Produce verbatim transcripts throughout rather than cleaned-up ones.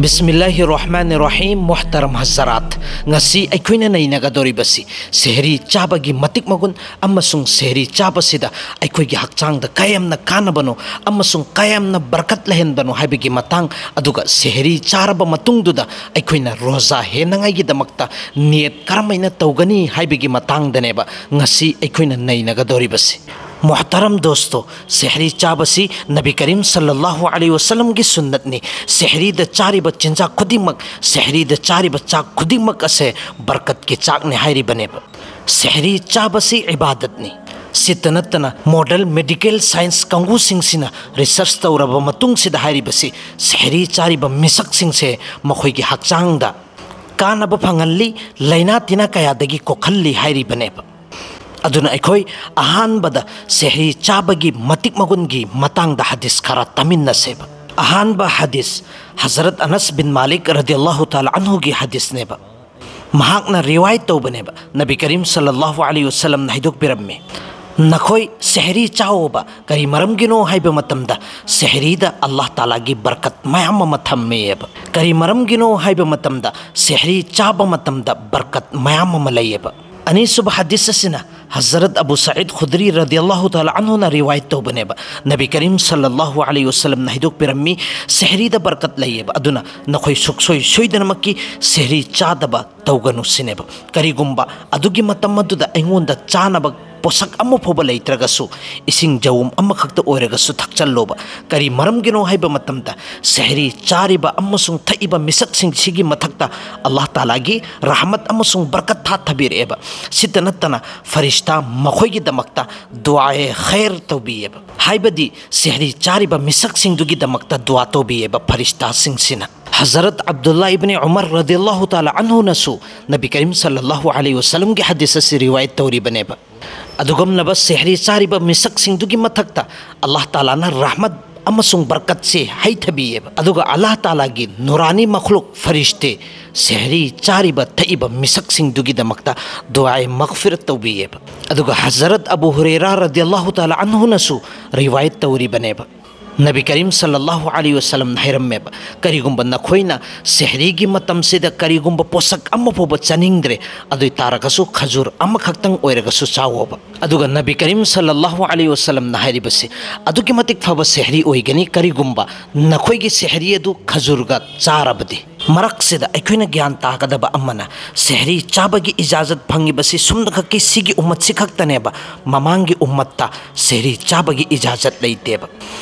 ꯕꯤꯁꯃꯤꯜꯂꯥꯍꯤꯔ ꯔꯍꯃꯥꯅꯤꯔ ꯔꯍꯤꯝ꯫ ꯃꯨꯍꯇꯔꯝ ꯍꯖꯔꯥꯠ, ꯉꯁꯤ ꯑꯩꯈꯣꯏꯅ ꯅꯩꯅꯒꯗꯧꯔꯤꯕꯁꯤ ꯁꯦꯍꯔꯤ ꯆꯥꯕꯒꯤ ꯃꯇꯤꯛ ꯃꯒꯨꯟ ꯑꯃꯁꯨꯡ ꯁꯦꯍꯔꯤ ꯆꯥꯕꯁꯤꯗ ꯑꯩꯈꯣꯏꯒꯤ ꯍꯛꯆꯥꯡꯗ ꯀꯌꯥꯝꯅ ꯀꯥꯟꯅꯕꯅꯣ ꯑꯃꯁꯨꯡ ꯀꯌꯥꯝꯅ ꯕꯔꯀꯠ ꯂꯩꯍꯟꯕꯅꯣ ꯍꯥꯏꯕꯒꯤ ꯃꯇꯥꯡ, ꯑꯗꯨꯒ ꯁꯦꯍꯔꯤ ꯆꯥꯔꯕ ꯃꯇꯨꯡꯗꯨꯗ ꯑꯩꯈꯣꯏꯅ ꯔꯣꯖꯥ ꯍꯦꯟꯅꯉꯥꯏꯒꯤꯗꯃꯛꯇ ꯅꯤꯌꯠ ꯀꯔꯝꯍꯥꯏꯅ ꯇꯧꯒꯅꯤ ꯍꯥꯏꯕꯒꯤ ꯃꯇꯥꯡꯗꯅꯦꯕ ꯉꯁꯤ ꯑꯩꯈꯣꯏꯅ ꯅꯩꯅꯒꯗꯧꯔꯤꯕꯁꯤ꯫ ꯃꯨꯍꯇꯔꯝ ꯗꯣꯁꯇꯣ, ꯁꯦꯍꯔꯤ ꯆꯥꯕꯁꯤ ꯅꯕꯤ ꯀꯔꯤꯝ ꯁꯜꯂꯜꯂꯥꯍꯨ ꯑꯂꯩꯍꯤ ꯋꯁꯜꯂꯝꯒꯤ ꯁꯨꯟꯅꯠꯅꯤ꯫ ꯁꯦꯍꯔꯤꯗ ꯆꯥꯔꯤꯕ ꯆꯤꯟꯖꯥꯛ ꯈꯨꯗꯤꯡꯃꯛ, ꯁꯦꯍꯔꯤꯗ ꯆꯥꯔꯤꯕ ꯆꯥꯛ ꯈꯨꯗꯤꯡꯃꯛ ꯑꯁꯦ ꯕꯔꯀꯠꯀꯤ ꯆꯥꯛꯅꯤ ꯍꯥꯏꯔꯤꯕꯅꯦꯕ꯫ ꯁꯦꯍꯔꯤ ꯆꯥꯕꯁꯤ ꯏꯕꯥꯗꯠꯅꯤ꯫ ꯁꯤꯇ ꯅꯠꯇꯅ ꯃꯣꯗꯔꯟ ꯃꯦꯗꯤꯀꯦꯜ ꯁꯥꯏꯟꯁ ꯀꯥꯡꯕꯨꯁꯤꯡꯁꯤꯅ ꯔꯤꯁꯔꯁ ꯇꯧꯔꯕ ꯃꯇꯨꯡꯁꯤꯗ ꯍꯥꯏꯔꯤꯕꯁꯤ ꯁꯦꯍꯔꯤ ꯆꯥꯔꯤꯕ ꯃꯤꯁꯛꯁꯤꯡꯁꯦ ꯃꯈꯣꯏꯒꯤ ꯍꯛꯆꯥꯡꯗ ꯀꯥꯟꯅꯕ ꯐꯪꯍꯜꯂꯤ, ꯂꯥꯏꯅꯥ ꯇꯤꯟꯅꯥ ꯀꯌꯥꯗꯒꯤ ꯀꯣꯛꯍꯜꯂꯤ ꯍꯥꯏꯔꯤꯕꯅꯦꯕ꯫ ꯑꯗꯨꯅ ꯑꯩꯈꯣꯏ ꯑꯍꯥꯟꯕꯗ ꯁꯦꯍꯔꯤ ꯆꯥꯕꯒꯤ ꯃꯇꯤꯛ ꯃꯒꯨꯟꯒꯤ ꯃꯇꯥꯡꯗ ꯍꯗꯤꯁ ꯈꯔ ꯇꯥꯃꯤꯟꯅꯁꯦꯕ꯫ ꯑꯍꯥꯟꯕ ꯍꯗꯤꯁ ꯍꯖꯔꯠ ꯑꯅꯁ ꯕꯤꯟ ꯃꯥꯂꯤꯛ ꯔꯗꯤꯌꯜꯂꯥꯍꯨ ꯇꯥꯂꯥ ꯑꯟꯍꯨꯒꯤ ꯍꯗꯤꯁꯅꯦꯕ꯫ ꯃꯍꯥꯛꯅ ꯔꯤꯋꯥꯌꯠ ꯇꯧꯕꯅꯦꯕ, ꯅꯕꯤ ꯀꯔꯤꯝ ꯁꯜꯂꯜꯂꯥꯍꯨ ꯑꯂꯩꯍꯤ ꯋꯁꯜꯂꯝꯅ ꯍꯥꯏꯗꯣꯛꯄꯤꯔꯝꯃꯤ, "ꯅꯈꯣꯏ ꯁꯦꯍꯔꯤ ꯆꯥꯎꯑꯣꯕ꯫ ꯀꯔꯤ ꯃꯔꯝꯒꯤꯅꯣ ꯍꯥꯏꯕ ꯃꯇꯝꯗ ꯁꯦꯍꯔꯤꯗ ꯑꯜꯂꯥꯍ ꯇꯥꯂꯥꯒꯤ ꯕꯔꯀꯠ ꯃꯌꯥꯝ ꯑꯃ ꯊꯝꯃꯦꯕ꯫ ꯀꯔꯤ ꯃꯔꯝꯒꯤꯅꯣ ꯍꯥꯏꯕ ꯃꯇꯝꯗ ꯁꯦꯍꯔꯤ ꯆꯥꯕ ꯃꯇꯝꯗ ꯕꯔꯀꯠ ꯃꯌꯥꯝ ꯑꯃ ꯂꯩꯌꯦꯕ"꯫ ꯑꯅꯤꯁꯨꯕ ꯍꯗꯤꯁ ꯑꯁꯤꯅ ꯍꯖꯔꯠ ꯑꯕꯨ ꯁꯌꯤꯗ ꯈꯨꯗ꯭ꯔꯤ ꯔꯗꯤꯌꯜꯂꯥꯍꯨ ꯇꯥꯂꯥ ꯑꯟꯍꯨꯅ ꯔꯤꯋꯥꯌꯠ ꯇꯧꯕꯅꯦꯕ, ꯅꯕꯤ ꯀꯔꯤꯝ ꯁꯜꯂꯜꯂꯥꯍꯨ ꯑꯂꯩꯍꯤ ꯋꯁꯜꯂꯝꯅ ꯍꯥꯏꯗꯣꯛꯄꯤꯔꯝꯃꯤ, "ꯁꯦꯍꯔꯤꯗ ꯕꯔꯀꯠ ꯂꯩꯌꯦꯕ, ꯑꯗꯨꯅ ꯅꯈꯣꯏ ꯁꯨꯛꯁꯣꯏ ꯁꯣꯏꯗꯅꯃꯛꯀꯤ ꯁꯦꯍꯔꯤ ꯆꯥꯗꯕ ꯇꯧꯒꯅꯨ" ꯁꯤꯅꯦꯕ꯫ ꯀꯔꯤꯒꯨꯝꯕ ꯑꯗꯨꯒꯤ ꯃꯇꯝ ꯑꯗꯨꯗ ꯑꯩꯉꯣꯟꯗ ꯆꯥꯅꯕ ꯄꯣꯠꯁꯛ ꯑꯃ ꯐꯥꯎꯕ ꯂꯩꯇ꯭ꯔꯒꯁꯨ, ꯏꯁꯤꯡ ꯖꯋꯝ ꯑꯃꯈꯛꯇ ꯑꯣꯏꯔꯒꯁꯨ ꯊꯛꯆꯜꯂꯣꯕ꯫ ꯀꯔꯤ ꯃꯔꯝꯒꯤꯅꯣ ꯍꯥꯏꯕ ꯃꯇꯝꯗ ꯁꯦꯍꯔꯤ ꯆꯥꯔꯤꯕ ꯑꯃꯁꯨꯡ ꯊꯛꯏꯕ ꯃꯤꯁꯛꯁꯤꯡꯁꯤꯒꯤ ꯃꯊꯛꯇ ꯑꯜꯂꯥꯍ ꯇꯥꯂꯥꯒꯤ ꯔꯍꯃꯠ ꯑꯃꯁꯨꯡ ꯕꯔꯀꯠ ꯊꯥꯊꯕꯤꯔꯛꯑꯦꯕ꯫ ꯁꯤꯇ ꯅꯠꯇꯅ ꯐꯔꯤꯁꯇꯥ ꯃꯈꯣꯏꯒꯤꯗꯃꯛꯇ ꯗꯨꯑꯥꯑꯦ ꯈꯩꯔ ꯇꯧꯕꯤꯌꯦꯕ, ꯍꯥꯏꯕꯗꯤ ꯁꯦꯍꯔꯤ ꯆꯥꯔꯤꯕ ꯃꯤꯁꯛꯁꯤꯡꯗꯨꯒꯤꯗꯃꯛꯇ ꯗꯨꯑꯥ ꯇꯧꯕꯤꯌꯦꯕ ꯐꯔꯤꯁꯇꯥꯁꯤꯡꯁꯤꯅ꯫ ꯍꯖꯔꯠ ꯑꯕꯗꯨꯜꯂꯥ ꯏꯕꯅꯤ ꯎꯃꯔ ꯔꯗꯤꯌꯜꯂꯥꯍꯨ ꯇꯥꯂꯥ ꯑꯟꯍꯨꯅꯁꯨ ꯅꯕꯤ ꯀꯔꯤꯝ ꯁꯜꯂꯜꯂꯥꯍꯨ ꯑꯂꯩꯍꯤ ꯋꯁꯜꯂꯝꯒꯤ ꯍꯗꯤꯁ ꯑꯁꯤ ꯔꯤꯋꯥꯌꯠ ꯇꯧꯔꯤꯕꯅꯦꯕ꯫ ꯑꯗꯨꯒꯨꯝꯂꯕ ꯁꯦꯍꯔꯤ ꯆꯥꯔꯤꯕ ꯃꯤꯁꯛꯁꯤꯡꯗꯨꯒꯤ ꯃꯊꯛꯇ ꯑꯜꯂꯥꯍ ꯇꯥꯂꯥꯅ ꯔꯍꯃꯠ ꯑꯃꯁꯨꯡ ꯕꯔꯀꯠꯁꯦ ꯍꯩꯊꯕꯤꯌꯦꯕ꯫ ꯑꯗꯨꯒ ꯑꯜꯂꯥꯍ ꯇꯥꯂꯥꯒꯤ ꯅꯨꯔꯥꯅꯤ ꯃꯈꯂꯨꯛ ꯐꯔꯤꯁꯇꯦ ꯁꯦꯍꯔꯤ ꯆꯥꯔꯤꯕ ꯊꯛꯏꯕ ꯃꯤꯁꯛꯁꯤꯡꯗꯨꯒꯤꯗꯃꯛꯇ ꯗꯨꯑꯥꯏ ꯃꯒꯐꯤꯔꯠ ꯇꯧꯕꯤꯌꯦꯕ꯫ ꯑꯗꯨꯒ ꯍꯖꯔꯠ ꯑꯕꯨ ꯍꯨꯔꯦꯔꯥ ꯔꯗꯤꯌꯜꯂꯥꯍꯨ ꯇꯥꯂꯥ ꯑꯟꯍꯨꯅꯁꯨ ꯔꯤꯋꯥꯌꯠ ꯇꯧꯔꯤꯕꯅꯦꯕ꯫ ꯅꯕꯤ ꯀꯔꯤꯝ ꯁꯜꯂꯜꯂꯥꯍꯨ ꯑꯂꯩꯍꯤ ꯋꯁꯜꯂꯝꯅ ꯍꯥꯏꯔꯝꯃꯦꯕ, "ꯀꯔꯤꯒꯨꯝꯕ ꯅꯈꯣꯏꯅ ꯁꯦꯍꯔꯤꯒꯤ ꯃꯇꯝꯁꯤꯗ ꯀꯔꯤꯒꯨꯝꯕ ꯄꯣꯠꯁꯛ ꯑꯃ ꯐꯥꯎꯕ ꯆꯥꯅꯤꯡꯗ꯭ꯔꯦ, ꯑꯗꯨ ꯑꯣꯏ ꯇꯥꯔꯒꯁꯨ ꯈꯖꯨꯔ ꯑꯃꯈꯛꯇꯪ ꯑꯣꯏꯔꯒꯁꯨ ꯆꯥꯎꯑꯣꯕ"꯫ ꯑꯗꯨꯒ ꯅꯕꯤ ꯀꯔꯤꯝ ꯁꯜꯂꯜꯂꯥꯍꯨ ꯑꯂꯩꯍꯤ ꯋꯁꯜꯂꯝꯅ ꯍꯥꯏꯔꯤꯕꯁꯤ ꯑꯗꯨꯛꯀꯤ ꯃꯇꯤꯛ ꯐꯕ ꯁꯦꯍꯔꯤ ꯑꯣꯏꯒꯅꯤ, ꯀꯔꯤꯒꯨꯝꯕ ꯅꯈꯣꯏꯒꯤ ꯁꯦꯍꯔꯤ ꯑꯗꯨ ꯈꯖꯨꯔꯒ ꯆꯥꯔꯕꯗꯤ꯫ ꯃꯔꯛꯁꯤꯗ ꯑꯩꯈꯣꯏꯅ ꯒ꯭ꯌꯥꯟ ꯇꯥꯒꯗꯕ ꯑꯃꯅ, ꯁꯦꯍꯔꯤ ꯆꯥꯕꯒꯤ ꯏꯖꯥꯖꯠ ꯐꯪꯉꯤꯕꯁꯤ ꯁꯨꯝꯅꯈꯛꯀꯤ ꯁꯤꯒꯤ ꯎꯝꯃꯠꯁꯤ ꯈꯛꯇꯅꯦꯕ꯫ ꯃꯃꯥꯡꯒꯤ ꯎꯝꯃꯠꯇ ꯁꯦꯍꯔꯤ ꯆꯥꯕꯒꯤ ꯏꯖꯥꯖꯠ ꯂꯩꯇꯦꯕ꯫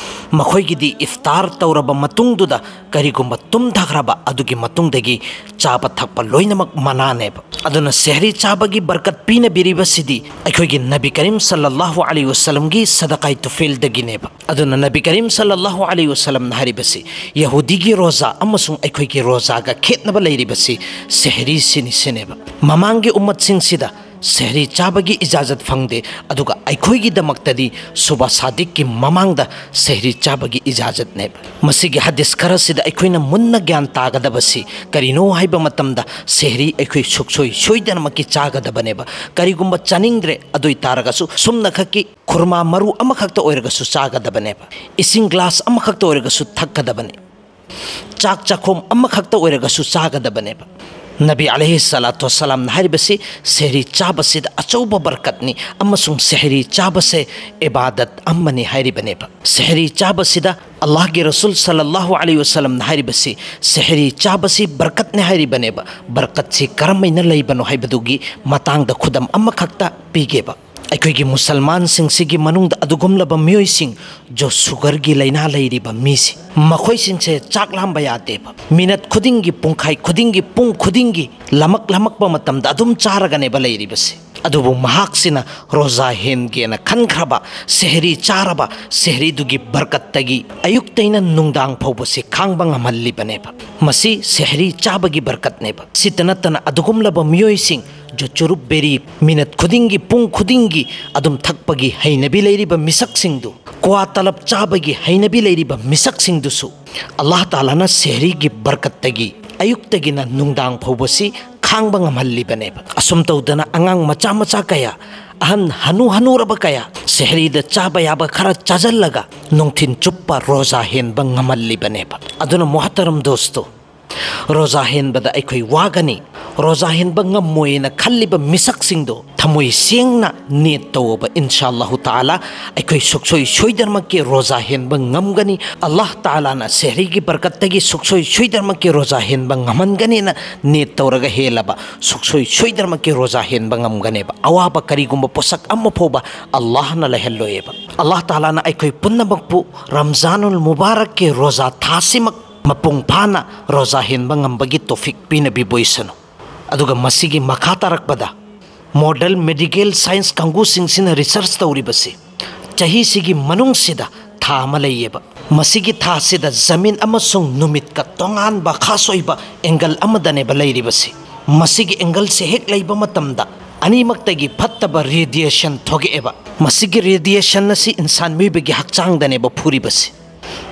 ꯃꯈꯣꯏꯒꯤꯗꯤ ꯏꯐꯇꯥꯔ ꯇꯧꯔꯕ ꯃꯇꯨꯡꯗꯨꯗ ꯀꯔꯤꯒꯨꯝꯕ ꯇꯨꯝꯊꯈ꯭ꯔꯕ ꯑꯗꯨꯒꯤ ꯃꯇꯨꯡꯗꯒꯤ ꯆꯥꯕ ꯊꯛꯄ ꯂꯣꯏꯅꯃꯛ ꯃꯅꯥꯅꯦꯕ꯫ ꯑꯗꯨꯅ ꯁꯦꯍꯔꯤ ꯆꯥꯕꯒꯤ ꯕꯔꯀꯠ ꯄꯤꯅꯕꯤꯔꯤꯕꯁꯤꯗꯤ ꯑꯩꯈꯣꯏꯒꯤ ꯅꯕꯤ ꯀꯔꯤꯝ ꯁꯜꯂꯜꯂꯥꯍꯨ ꯑꯂꯩꯍꯤ ꯋꯁꯜꯂꯝꯒꯤ ꯁꯗꯀꯥꯏ ꯇꯨꯐꯤꯜꯗꯒꯤꯅꯦꯕ꯫ ꯑꯗꯨꯅ ꯅꯕꯤ ꯀꯔꯤꯝ ꯁꯜꯂꯜꯂꯥꯍꯨ ꯑꯂꯩꯍꯤ ꯋꯁꯜꯂꯝꯅ ꯍꯥꯏꯔꯤꯕꯁꯤ, ꯌꯍꯨꯗꯤꯒꯤ ꯔꯣꯖꯥ ꯑꯃꯁꯨꯡ ꯑꯩꯈꯣꯏꯒꯤ ꯔꯣꯖꯥꯒ ꯈꯦꯠꯅꯕ ꯂꯩꯔꯤꯕꯁꯤ ꯁꯦꯍꯔꯤꯁꯤꯅꯤ ꯁꯤꯅꯦꯕ꯫ ꯃꯃꯥꯡꯒꯤ ꯎꯝꯃꯠꯁꯤꯡꯁꯤꯗ ꯁꯦꯍꯔꯤ ꯆꯥꯕꯒꯤ ꯏꯖꯥꯖꯠ ꯐꯪꯗꯦ, ꯑꯗꯨꯒ ꯑꯩꯈꯣꯏꯒꯤꯗꯃꯛꯇꯗꯤ ꯁꯨꯕꯥ ꯁꯥꯗꯤꯛꯀꯤ ꯃꯃꯥꯡꯗ ꯁꯦꯍꯔꯤ ꯆꯥꯕꯒꯤ ꯏꯖꯥꯖꯠꯅꯦꯕ꯫ ꯃꯁꯤꯒꯤ ꯍꯗꯤꯁ ꯈꯔꯁꯤꯗ ꯑꯩꯈꯣꯏꯅ ꯃꯨꯟꯅ ꯒ꯭ꯌꯥꯟ ꯇꯥꯒꯗꯕꯁꯤ ꯀꯔꯤꯅꯣ ꯍꯥꯏꯕ ꯃꯇꯝꯗ, ꯁꯦꯍꯔꯤ ꯑꯩꯈꯣꯏ ꯁꯨꯛꯁꯣꯏ ꯁꯣꯏꯗꯅꯃꯛꯀꯤ ꯆꯥꯒꯗꯕꯅꯦꯕ꯫ ꯀꯔꯤꯒꯨꯝꯕ ꯆꯥꯅꯤꯡꯗ꯭ꯔꯦ, ꯑꯗꯨ ꯑꯣꯏ ꯇꯥꯔꯒꯁꯨ ꯁꯨꯝꯅꯈꯛꯀꯤ ꯈꯨꯔꯃꯥ ꯃꯔꯨ ꯑꯃꯈꯛꯇ ꯑꯣꯏꯔꯒꯁꯨ ꯆꯥꯒꯗꯕꯅꯦꯕ꯫ ꯏꯁꯤꯡ ꯒ꯭ꯂꯥꯁ ꯑꯃꯈꯛꯇ ꯑꯣꯏꯔꯒꯁꯨ ꯊꯛꯀꯗꯕꯅꯤ꯫ ꯆꯥꯛ ꯆꯥꯛꯈꯣꯝ ꯑꯃꯈꯛꯇ ꯑꯣꯏꯔꯒꯁꯨ ꯆꯥꯒꯗꯕꯅꯦꯕ꯫ ꯅꯕꯤ ꯑꯂꯩꯍꯤ ꯁꯂꯥꯇꯨ ꯋꯁꯂꯥꯝꯅ ꯍꯥꯏꯔꯤꯕꯁꯤ ꯁꯦꯍꯔꯤ ꯆꯥꯕꯁꯤꯗ ꯑꯆꯧꯕ ꯕꯔꯀꯠꯅꯤ ꯑꯃꯁꯨꯡ ꯁꯦꯍꯔꯤ ꯆꯥꯕꯁꯦ ꯏꯕꯥꯗꯠ ꯑꯃꯅꯤ ꯍꯥꯏꯔꯤꯕꯅꯦꯕ꯫ ꯁꯦꯍꯔꯤ ꯆꯥꯕꯁꯤꯗ ꯑꯜꯂꯥꯍꯒꯤ ꯔꯁꯨꯜ ꯁꯜꯂꯜꯂꯥꯍꯨ ꯑꯂꯩꯍꯤ ꯋꯁꯜꯂꯝꯅ ꯍꯥꯏꯔꯤꯕꯁꯤ ꯁꯦꯍꯔꯤ ꯆꯥꯕꯁꯤ ꯕꯔꯀꯠꯅꯤ ꯍꯥꯏꯔꯤꯕꯅꯦꯕ꯫ ꯕꯔꯀꯠꯁꯤ ꯀꯔꯝꯍꯥꯏꯅ ꯂꯩꯕꯅꯣ ꯍꯥꯏꯕꯗꯨꯒꯤ ꯃꯇꯥꯡꯗ ꯈꯨꯗꯝ ꯑꯃꯈꯛꯇ ꯄꯤꯒꯦꯕ꯫ ꯑꯩꯈꯣꯏꯒꯤ ꯃꯨꯁꯜꯃꯥꯟꯁꯤꯡꯁꯤꯒꯤ ꯃꯅꯨꯡꯗ ꯑꯗꯨꯒꯨꯝꯂꯕ ꯃꯤꯑꯣꯏꯁꯤꯡ ꯖꯣ ꯁꯨꯒꯔꯒꯤ ꯂꯥꯏꯅꯥ ꯂꯩꯔꯤꯕ ꯃꯤꯁꯤ, ꯃꯈꯣꯏꯁꯤꯡꯁꯦ ꯆꯥꯛ ꯂꯥꯝꯕ ꯌꯥꯗꯦꯕ꯫ ꯃꯤꯅꯠ ꯈꯨꯗꯤꯡꯒꯤ, ꯄꯨꯡꯈꯥꯏ ꯈꯨꯗꯤꯡꯒꯤ, ꯄꯨꯡ ꯈꯨꯗꯤꯡꯒꯤ ꯂꯃꯛ ꯂꯃꯛꯄ ꯃꯇꯝꯗ ꯑꯗꯨꯝ ꯆꯥꯔꯒꯅꯦꯕ ꯂꯩꯔꯤꯕꯁꯦ꯫ ꯑꯗꯨꯕꯨ ꯃꯍꯥꯛꯁꯤꯅ ꯔꯣꯖꯥ ꯍꯦꯟꯒꯦꯅ ꯈꯟꯈ꯭ꯔꯕ, ꯁꯦꯍꯔꯤ ꯆꯥꯔꯕ, ꯁꯦꯍꯔꯤꯗꯨꯒꯤ ꯕꯔꯀꯠꯇꯒꯤ ꯑꯌꯨꯛꯇꯩꯅ ꯅꯨꯡꯗꯥꯡ ꯐꯥꯎꯕꯁꯤ ꯈꯥꯡꯕ ꯉꯝꯍꯜꯂꯤꯕꯅꯦꯕ꯫ ꯃꯁꯤ ꯁꯦꯍꯔꯤ ꯆꯥꯕꯒꯤ ꯕꯔꯀꯠꯅꯦꯕ꯫ ꯁꯤꯇ ꯅꯠꯇꯅ ꯑꯗꯨꯒꯨꯝꯂꯕ ꯃꯤꯑꯣꯏꯁꯤꯡ ꯆꯨꯔꯨꯞ ꯕꯦꯔꯤ ꯃꯤꯅꯠ ꯈꯨꯗꯤꯡꯒꯤ, ꯄꯨꯡ ꯈꯨꯗꯤꯡꯒꯤ ꯑꯗꯨꯝ ꯊꯛꯄꯒꯤ ꯍꯩꯅꯕꯤ ꯂꯩꯔꯤꯕ ꯃꯤꯁꯛꯁꯤꯡꯗꯨ, ꯀ꯭ꯋꯥ ꯇꯂꯞ ꯆꯥꯕꯒꯤ ꯍꯩꯅꯕꯤ ꯂꯩꯔꯤꯕ ꯃꯤꯁꯛꯁꯤꯡꯗꯨꯁꯨ ꯑꯜꯂꯥꯍ ꯇꯥꯂꯥꯅ ꯁꯦꯍꯔꯤꯒꯤ ꯕꯔꯀꯠꯇꯒꯤ ꯑꯌꯨꯛꯇꯒꯤꯅ ꯅꯨꯡꯗꯥꯡ ꯐꯥꯎꯕꯁꯤ ꯈꯥꯡꯕ ꯉꯝꯍꯜꯂꯤꯕꯅꯦꯕ꯫ ꯑꯁꯨꯝ ꯇꯧꯗꯅ ꯑꯉꯥꯡ ꯃꯆꯥ ꯃꯆꯥ ꯀꯌꯥ, ꯑꯍꯟ ꯍꯅꯨ ꯍꯅꯨꯔꯕ ꯀꯌꯥ, ꯁꯦꯍꯔꯤꯗ ꯆꯥꯕ ꯌꯥꯕ ꯈꯔ ꯆꯥꯁꯤꯜꯂꯒ ꯅꯨꯡꯊꯤꯟ ꯆꯨꯞꯄ ꯔꯣꯖꯥ ꯍꯦꯟꯕ ꯉꯝꯍꯜꯂꯤꯕꯅꯦꯕ꯫ ꯑꯗꯨꯅ ꯃꯣꯍꯇꯔꯝ ꯗꯣꯁꯇꯣ, ꯔꯣꯖꯥ ꯍꯦꯟꯕꯗ ꯑꯩꯈꯣꯏ ꯋꯥꯒꯅꯤ, ꯔꯣꯖꯥ ꯍꯦꯟꯕ ꯉꯝꯃꯣꯏꯅ ꯈꯜꯂꯤꯕ ꯃꯤꯁꯛꯁꯤꯡꯗꯣ ꯊꯃꯣꯏ ꯁꯦꯡꯅ ꯅꯤꯌꯠ ꯇꯧꯕ, ꯏꯟꯁꯥ ꯑꯜꯂꯥꯍꯨ ꯇꯥꯂꯥ ꯑꯩꯈꯣꯏ ꯁꯨꯛꯁꯣꯏ ꯁꯣꯏꯗꯅꯃꯛꯀꯤ ꯔꯣꯖꯥ ꯍꯦꯟꯕ ꯉꯝꯒꯅꯤ꯫ ꯑꯜꯂꯥꯍ ꯇꯥꯂꯥꯅ ꯁꯦꯍꯔꯤꯒꯤ ꯕꯔꯀꯠꯇꯒꯤ ꯁꯨꯛꯁꯣꯏ ꯁꯣꯏꯗꯅꯃꯛꯀꯤ ꯔꯣꯖꯥ ꯍꯦꯟꯕ ꯉꯝꯍꯟꯒꯅꯤꯅ ꯅꯤꯌꯠ ꯇꯧꯔꯒ ꯍꯦꯜꯂꯕ, ꯁꯨꯛꯁꯣꯏ ꯁꯣꯏꯗꯅꯃꯛꯀꯤ ꯔꯣꯖꯥ ꯍꯦꯟꯕ ꯉꯝꯒꯅꯦꯕ꯫ ꯑꯋꯥꯕ ꯀꯔꯤꯒꯨꯝꯕ ꯄꯣꯠꯁꯛ ꯑꯃ ꯐꯥꯎꯕ ꯑꯜꯂꯥꯍꯅ ꯂꯩꯍꯜꯂꯣꯏꯑꯕ꯫ ꯑꯜꯂꯥꯍ ꯇꯥꯂꯥꯅ ꯑꯩꯈꯣꯏ ꯄꯨꯝꯅꯃꯛꯄꯨ ꯔꯝꯖꯥꯅꯨꯜ ꯃꯨꯕꯥꯔꯛꯀꯤ ꯔꯣꯖꯥ ꯊꯥꯁꯤꯃꯛ ꯃꯄꯨꯡ ꯐꯥꯅ ꯔꯣꯖꯥ ꯍꯦꯟꯕ ꯉꯝꯕꯒꯤ ꯇꯣꯐꯤꯛ ꯄꯤꯅꯕꯤꯕ ꯑꯣꯏꯁꯅꯨ꯫ ꯑꯗꯨꯒ ꯃꯁꯤꯒꯤ ꯃꯈꯥ ꯇꯥꯔꯛꯄꯗ ꯃꯣꯗꯔꯟ ꯃꯦꯗꯤꯀꯦꯜ ꯁꯥꯏꯟꯁ ꯀꯥꯡꯕꯨꯁꯤꯡꯁꯤꯅ ꯔꯤꯁꯔꯆ ꯇꯧꯔꯤꯕꯁꯤ, ꯆꯍꯤꯁꯤꯒꯤ ꯃꯅꯨꯡꯁꯤꯗ ꯊꯥ ꯑꯃ ꯂꯩꯌꯦꯕ꯫ ꯃꯁꯤꯒꯤ ꯊꯥꯁꯤꯗ ꯖꯃꯤꯟ ꯑꯃꯁꯨꯡ ꯅꯨꯃꯤꯠꯀ ꯇꯣꯉꯥꯟꯕ ꯈꯥꯁ ꯑꯣꯏꯕ ꯑꯦꯡꯒꯜ ꯑꯃꯗꯅꯦꯕ ꯂꯩꯔꯤꯕꯁꯤ꯫ ꯃꯁꯤꯒꯤ ꯑꯦꯡꯒꯜꯁꯦ ꯍꯦꯛ ꯂꯩꯕ ꯃꯇꯝꯗ ꯑꯅꯤꯃꯛꯇꯒꯤ ꯐꯠꯇꯕ ꯔꯦꯗꯤꯌꯦꯁꯟ ꯊꯣꯛꯑꯦꯕ꯫ ꯃꯁꯤꯒꯤ ꯔꯦꯗꯤꯌꯦꯁꯟ ꯑꯁꯤ ꯏꯟꯁꯥꯟ ꯃꯤꯑꯣꯏꯕꯒꯤ ꯍꯛꯆꯥꯡꯗꯅꯦꯕ ꯐꯨꯔꯤꯕꯁꯤ꯫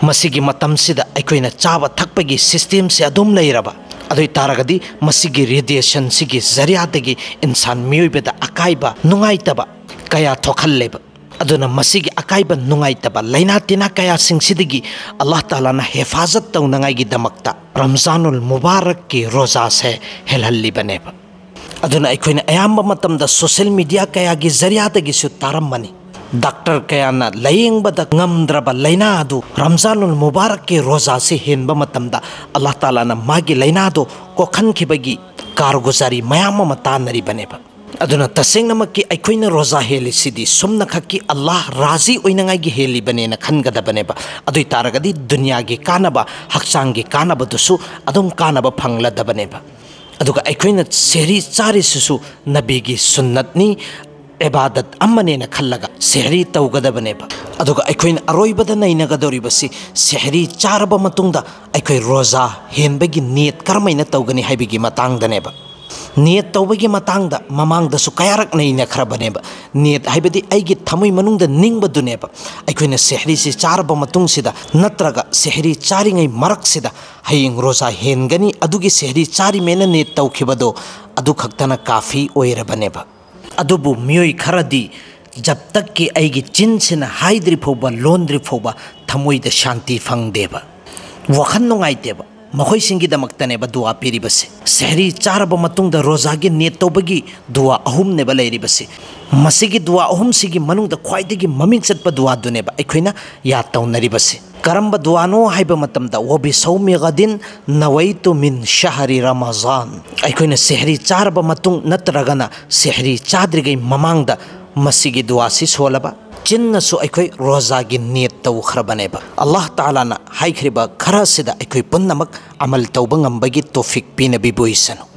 ꯃꯁꯤꯒꯤ ꯃꯇꯝꯁꯤꯗ ꯑꯩꯈꯣꯏꯅ ꯆꯥꯕ ꯊꯛꯄꯒꯤ ꯁꯤꯁꯇꯦꯝꯁꯦ ꯑꯗꯨꯝ ꯂꯩꯔꯕ, ꯑꯗꯨ ꯑꯣꯏ ꯇꯥꯔꯒꯗꯤ ꯃꯁꯤꯒꯤ ꯔꯦꯗꯤꯌꯦꯁꯟꯁꯤꯒꯤ ꯖꯔꯤꯌꯥꯗꯒꯤ ꯏꯟꯁꯥꯟ ꯃꯤꯑꯣꯏꯕꯗ ꯑꯀꯥꯏꯕ, ꯅꯨꯡꯉꯥꯏꯇꯕ ꯀꯌꯥ ꯊꯣꯛꯍꯜꯂꯦꯕ꯫ ꯑꯗꯨꯅ ꯃꯁꯤꯒꯤ ꯑꯀꯥꯏꯕ, ꯅꯨꯡꯉꯥꯏꯇꯕ ꯂꯥꯏꯅꯥ ꯇꯤꯟꯅꯥ ꯀꯌꯥꯁꯤꯡꯁꯤꯗꯒꯤ ꯑꯜꯂꯥꯍ ꯇꯥꯂꯥꯅ ꯍꯦꯐꯥꯖꯠ ꯇꯧꯅꯉꯥꯏꯒꯤꯗꯃꯛꯇ ꯔꯝꯖꯥꯅꯨꯜ ꯃꯨꯕꯥꯔꯛꯀꯤ ꯔꯣꯖꯥꯁꯦ ꯍꯦꯜꯍꯜꯂꯤꯕꯅꯦꯕ꯫ ꯑꯗꯨꯅ ꯑꯩꯈꯣꯏꯅ ꯑꯌꯥꯝꯕ ꯃꯇꯝꯗ ꯁꯣꯁꯦꯜ ꯃꯤꯗꯤꯌꯥ ꯀꯌꯥꯒꯤ ꯖꯔꯤꯌꯥꯗꯒꯤꯁꯨ ꯇꯥꯔꯝꯃꯅꯤ꯫ ꯗꯥꯛꯇꯔ ꯀꯌꯥꯅ ꯂꯥꯌꯦꯡꯕꯗ ꯉꯝꯗ꯭ꯔꯕ ꯂꯥꯏꯅꯥ ꯑꯗꯨ ꯔꯝꯖꯥꯅꯨꯜ ꯃꯨꯕꯥꯔꯛꯀꯤ ꯔꯣꯖꯥꯁꯤ ꯍꯦꯟꯕ ꯃꯇꯝꯗ ꯑꯜꯂꯥꯍ ꯇꯥꯂꯥꯅ ꯃꯥꯒꯤ ꯂꯥꯏꯅꯥꯗꯨ ꯀꯣꯛꯍꯟꯈꯤꯕꯒꯤ ꯀꯥꯔꯒꯨꯖꯥꯔꯤ ꯃꯌꯥꯝ ꯑꯃ ꯇꯥꯟꯅꯔꯤꯕꯅꯦꯕ꯫ ꯑꯗꯨꯅ ꯇꯁꯦꯡꯅꯃꯛꯀꯤ ꯑꯩꯈꯣꯏꯅ ꯔꯣꯖꯥ ꯍꯦꯜꯂꯤꯁꯤꯗꯤ ꯁꯨꯝꯅꯈꯛꯀꯤ ꯑꯜꯂꯥꯍ ꯔꯥꯖꯤ ꯑꯣꯏꯅꯉꯥꯏꯒꯤ ꯍꯦꯜꯂꯤꯕꯅꯦꯅ ꯈꯟꯒꯗꯕꯅꯦꯕ꯫ ꯑꯗꯨ ꯑꯣꯏ ꯇꯥꯔꯒꯗꯤ ꯗꯨꯅꯤꯌꯥꯒꯤ ꯀꯥꯟꯅꯕ, ꯍꯛꯆꯥꯡꯒꯤ ꯀꯥꯟꯅꯕꯗꯨꯁꯨ ꯑꯗꯨꯝ ꯀꯥꯟꯅꯕ ꯐꯪꯂꯗꯕꯅꯦꯕ꯫ ꯑꯗꯨꯒ ꯑꯩꯈꯣꯏꯅ ꯁꯦꯍꯔꯤ ꯆꯥꯔꯤꯁꯤꯁꯨ ꯅꯕꯤꯒꯤ ꯁꯨꯟꯅꯠꯅꯤ, ꯏꯕꯥꯗꯠ ꯑꯃꯅꯦꯅ ꯈꯜꯂꯒ ꯁꯦꯍꯔꯤ ꯇꯧꯒꯗꯕꯅꯦꯕ꯫ ꯑꯗꯨꯒ ꯑꯩꯈꯣꯏꯅ ꯑꯔꯣꯏꯕꯗ ꯅꯩꯅꯒꯗꯧꯔꯤꯕꯁꯤ ꯁꯦꯍꯔꯤ ꯆꯥꯔꯕ ꯃꯇꯨꯡꯗ ꯑꯩꯈꯣꯏ ꯔꯣꯖꯥ ꯍꯦꯟꯕꯒꯤ ꯅꯤꯌꯠ ꯀꯔꯝꯍꯥꯏꯅ ꯇꯧꯒꯅꯤ ꯍꯥꯏꯕꯒꯤ ꯃꯇꯥꯡꯗꯅꯦꯕ꯫ ꯅꯤꯌꯠ ꯇꯧꯕꯒꯤ ꯃꯇꯥꯡꯗ ꯃꯃꯥꯡꯗꯁꯨ ꯀꯌꯥꯔꯛ ꯅꯩꯅꯈ꯭ꯔꯕꯅꯦꯕ꯫ ꯅꯤꯌꯠ ꯍꯥꯏꯕꯗꯤ ꯑꯩꯒꯤ ꯊꯃꯣꯏ ꯃꯅꯨꯡꯗ ꯅꯤꯡꯕꯗꯨꯅꯦꯕ꯫ ꯑꯩꯈꯣꯏꯅ ꯁꯦꯍꯔꯤꯁꯤ ꯆꯥꯔꯕ ꯃꯇꯨꯡꯁꯤꯗ ꯅꯠꯇ꯭ꯔꯒ ꯁꯦꯍꯔꯤ ꯆꯥꯔꯤꯉꯩ ꯃꯔꯛꯁꯤꯗ ꯍꯌꯦꯡ ꯔꯣꯖꯥ ꯍꯦꯟꯒꯅꯤ, ꯑꯗꯨꯒꯤ ꯁꯦꯍꯔꯤ ꯆꯥꯔꯤꯃꯦꯅ ꯅꯤꯌꯠ ꯇꯧꯈꯤꯕꯗꯣ ꯑꯗꯨ ꯈꯛꯇꯅ ꯀꯥꯐꯤ ꯑꯣꯏꯔꯕꯅꯦꯕ꯫ ꯑꯗꯨꯕꯨ ꯃꯤꯑꯣꯏ ꯈꯔꯗꯤ ꯖꯕꯇꯛꯀꯤ ꯑꯩꯒꯤ ꯆꯤꯟꯁꯤꯅ ꯍꯥꯏꯗ꯭ꯔꯤ ꯐꯥꯎꯕ, ꯂꯣꯟꯗ꯭ꯔꯤ ꯐꯥꯎꯕ ꯊꯃꯣꯏꯗ ꯁꯥꯟꯇꯤ ꯐꯪꯗꯦꯕ, ꯋꯥꯈꯜ ꯅꯨꯡꯉꯥꯏꯇꯦꯕ꯫ ꯃꯈꯣꯏꯁꯤꯡꯒꯤꯗꯃꯛꯇꯅꯦꯕ ꯗꯨꯋꯥ ꯄꯤꯔꯤꯕꯁꯦ꯫ ꯁꯦꯍꯔꯤ ꯆꯥꯔꯕ ꯃꯇꯨꯡꯗ ꯔꯣꯖꯥꯒꯤ ꯅꯤꯌꯠ ꯇꯧꯕꯒꯤ ꯗꯨꯋꯥ ꯑꯍꯨꯝꯅꯦꯕ ꯂꯩꯔꯤꯕꯁꯤ꯫ ꯃꯁꯤꯒꯤ ꯗꯨꯋꯥ ꯑꯍꯨꯝꯁꯤꯒꯤ ꯃꯅꯨꯡꯗ ꯈ꯭ꯋꯥꯏꯗꯒꯤ ꯃꯃꯤꯡ ꯆꯠꯄ ꯗꯨꯋꯥꯗꯨꯅꯦꯕ ꯑꯩꯈꯣꯏꯅ ꯌꯥꯗ ꯇꯧꯅꯔꯤꯕꯁꯤ꯫ ꯀꯔꯝꯕ ꯗꯨꯋꯥꯅꯣ ꯍꯥꯏꯕ ꯃꯇꯝꯗ, "ꯋꯕꯤꯁꯧꯃꯤ ꯒꯗꯤꯟ ꯅꯋꯩꯇꯨ ꯃꯤꯟ ꯁꯍꯔꯤ ꯔꯃꯖꯥꯟ"꯫ ꯑꯩꯈꯣꯏꯅ ꯁꯦꯍꯔꯤ ꯆꯥꯔꯕ ꯃꯇꯨꯡ ꯅꯠꯇ꯭ꯔꯒꯅ ꯁꯦꯍꯔꯤ ꯆꯥꯗ꯭ꯔꯤꯉꯩ ꯃꯃꯥꯡꯗ ꯃꯁꯤꯒꯤ ꯗꯨꯋꯥꯁꯤ ꯁꯣꯜꯂꯕ, ꯆꯤꯟꯅꯁꯨ ꯑꯩꯈꯣꯏ ꯔꯣꯖꯥꯒꯤ ꯅꯤꯌꯠ ꯇꯧꯈ꯭ꯔꯕꯅꯦꯕ꯫ ꯑꯜꯂꯥꯍ ꯇꯥꯂꯥꯅ ꯍꯥꯏꯈ꯭ꯔꯤꯕ ꯈꯔ ꯑꯁꯤꯗ ꯑꯩꯈꯣꯏ ꯄꯨꯝꯅꯃꯛ ꯑꯃꯜ ꯇꯧꯕ ꯉꯝꯕꯒꯤ ꯇꯣꯐꯤꯛ ꯄꯤꯅꯕꯤꯕ ꯑꯣꯏꯁꯅꯨ꯫